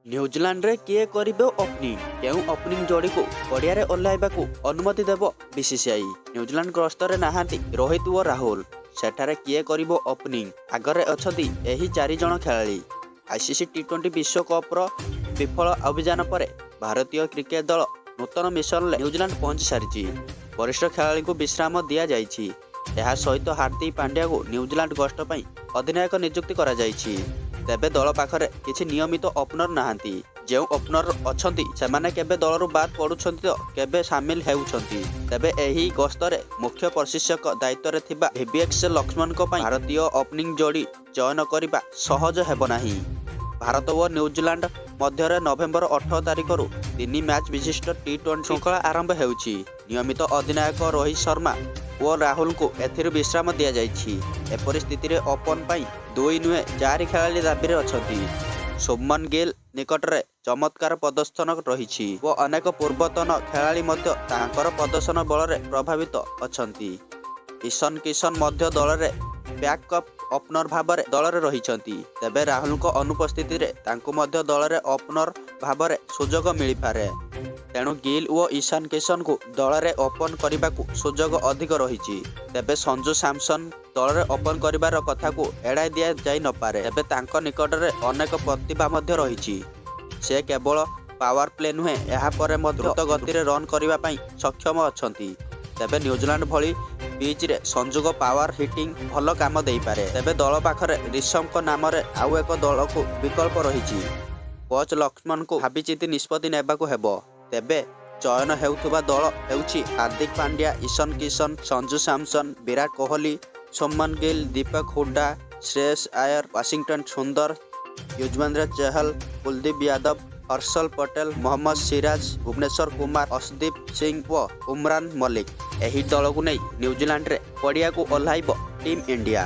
ନ୍ୟୁଜିଲାଣ୍ଡରେ କିଏ କରିବେ ଓପନିଂ? କେଉଁ ଓପନିଂ ଯୋଡ଼ିକୁ ପଡ଼ିଆରେ ଓହ୍ଲାଇବାକୁ ଅନୁମତି ଦେବ ବିସିସିଆଇ? ନ୍ୟୁଜିଲାଣ୍ଡ ଗସ୍ତରେ ନାହାନ୍ତି ରୋହିତ ଓ ରାହୁଲ। ସେଠାରେ କିଏ କରିବ ଓପନିଂ? ଆଗରେ ଅଛନ୍ତି ଏହି ଚାରି ଜଣ ଖେଳାଳି। ଆଇସିସି ଟି-20 ବିଶ୍ୱକପର ବିଫଳ ଅଭିଯାନ ପରେ ଭାରତୀୟ କ୍ରିକେଟ ଦଳ ନୂତନ ମିଶନରେ ନ୍ୟୁଜିଲାଣ୍ଡ ପହଞ୍ଚି ସାରିଛି। ବରିଷ୍ଠ ଖେଳାଳିଙ୍କୁ ବିଶ୍ରାମ ଦିଆଯାଇଛି। ଏହା ସହିତ ହାର୍ଦ୍ଦିକ ପାଣ୍ଡ୍ୟାଙ୍କୁ ନ୍ୟୁଜିଲାଣ୍ଡ ଗସ୍ତ ପାଇଁ ଅଧିନାୟକ ନିଯୁକ୍ତି କରାଯାଇଛି। ତେବେ ଦଳ ପାଖରେ କିଛି ନିୟମିତ ଓପନର ନାହାନ୍ତି। ଯେଉଁ ଓପନର ଅଛନ୍ତି, ସେମାନେ କେବେ ଦଳରୁ ବାଦ୍ ପଡୁଛନ୍ତି ତ କେବେ ସାମିଲ ହେଉଛନ୍ତି। ତେବେ ଏହି ଗସ୍ତରେ ମୁଖ୍ୟ ପ୍ରଶିକ୍ଷକ ଦାୟିତ୍ୱରେ ଥିବା ଭିଭିଏସ୍ ଲକ୍ଷ୍ମଣଙ୍କ ପାଇଁ ଭାରତୀୟ ଓପନିଂ ଯୋଡ଼ି ଚୟନ କରିବା ସହଜ ହେବ ନାହିଁ। ଭାରତ ଓ ନ୍ୟୁଜିଲାଣ୍ଡ ମଧ୍ୟରେ ନଭେମ୍ବର 18 ତାରିଖରୁ ତିନି ମ୍ୟାଚ୍ ବିଶିଷ୍ଟ ଟି-20 ଶୃଙ୍ଖଳା ଆରମ୍ଭ ହେଉଛି। ନିୟମିତ ଅଧିନାୟକ ରୋହିତ ଶର୍ମା ଓ ରାହୁଲଙ୍କୁ ଏଥିରୁ ବିଶ୍ରାମ ଦିଆଯାଇଛି। ଏପରି ସ୍ଥିତିରେ ଓପନ ପାଇଁ ଦୁଇ ନୁହେଁ, ଚାରି ଖେଳାଳି ଦାବିରେ ଅଛନ୍ତି। ଶୁଭମନ ଗିଲ୍ ନିକଟରେ ଚମତ୍କାର ପ୍ରଦର୍ଶନ ରହିଛି ଓ ଅନେକ ପୂର୍ବତନ ଖେଳାଳି ମଧ୍ୟ ତାଙ୍କର ପ୍ରଦର୍ଶନ ବଳରେ ପ୍ରଭାବିତ ଅଛନ୍ତି। ଈଶାନ କିଶନ ମଧ୍ୟ ଦଳରେ ବ୍ୟାକଅପ୍ ଓପନର ଭାବରେ ଦଳରେ ରହିଛନ୍ତି। ତେବେ ରାହୁଲଙ୍କ ଅନୁପସ୍ଥିତିରେ ତାଙ୍କୁ ମଧ୍ୟ ଦଳରେ ଓପନର ଭାବରେ ସୁଯୋଗ ମିଳିପାରେ। ତେଣୁ ଗିଲ୍ ଓ ଈଶାନ କିଶନଙ୍କୁ ଦଳରେ ଓପନ କରିବାକୁ ସୁଯୋଗ ଅଧିକ ରହିଛି। ତେବେ ସଞ୍ଜୁ ସାମସନ ଦଳରେ ଓପନ କରିବାର କଥାକୁ ଏଡ଼ାଇ ଦିଆଯାଇନପାରେ। ତେବେ ତାଙ୍କ ନିକଟରେ ଅନେକ ପ୍ରତିଭା ମଧ୍ୟ ରହିଛି। ସେ କେବଳ ପାୱାର ପ୍ଲେ ନୁହେଁ, ଏହାପରେ ମଧ୍ୟ ଦ୍ରୁତ ଗତିରେ ରନ୍ କରିବା ପାଇଁ ସକ୍ଷମ ଅଛନ୍ତି। ତେବେ ନ୍ୟୁଜିଲାଣ୍ଡ ଭଳି ପିଚ୍ରେ ସଞ୍ଜୁଙ୍କ ପାୱାର ହିଟିଂ ଭଲ କାମ ଦେଇପାରେ। ତେବେ ଦଳ ପାଖରେ ରିଷଭଙ୍କ ନାମରେ ଆଉ ଏକ ଦଳକୁ ବିକଳ୍ପ ରହିଛି। କୋଚ୍ ଲକ୍ଷ୍ମଣଙ୍କୁ ଭାବିଚିନ୍ତି ନିଷ୍ପତ୍ତି ନେବାକୁ ହେବ। ତେବେ ଚୟନ ହେଉଥିବା ଦଳ ହେଉଛି ହାର୍ଦ୍ଦିକ ପାଣ୍ଡ୍ୟା, ଈଶାନ କିଶନ, ସଞ୍ଜୁ ସାମସନ, ବିରାଟ କୋହଲି, ଶୁଭମନ ଗିଲ୍, ଦୀପକ ହୁଡା, ଶ୍ରେୟସ ଆୟର, ୱାଶିଂଟନ ସୁନ୍ଦର, ୟୁଜବେନ୍ଦ୍ର ଚହଲ, କୁଲଦୀପ ଯାଦବ, ହର୍ଷଲ ପଟେଲ, ମହମ୍ମଦ ସିରାଜ, ଭୁବନେଶ୍ୱର କୁମାର, ଅର୍ଶଦୀପ ସିଂ ଓ ଉମରାନ ମଲିକ। ଏହି ଦଳକୁ ନେଇ ନ୍ୟୁଜିଲାଣ୍ଡରେ ପଡ଼ିଆକୁ ଓହ୍ଲାଇବ ଟିମ୍ ଇଣ୍ଡିଆ।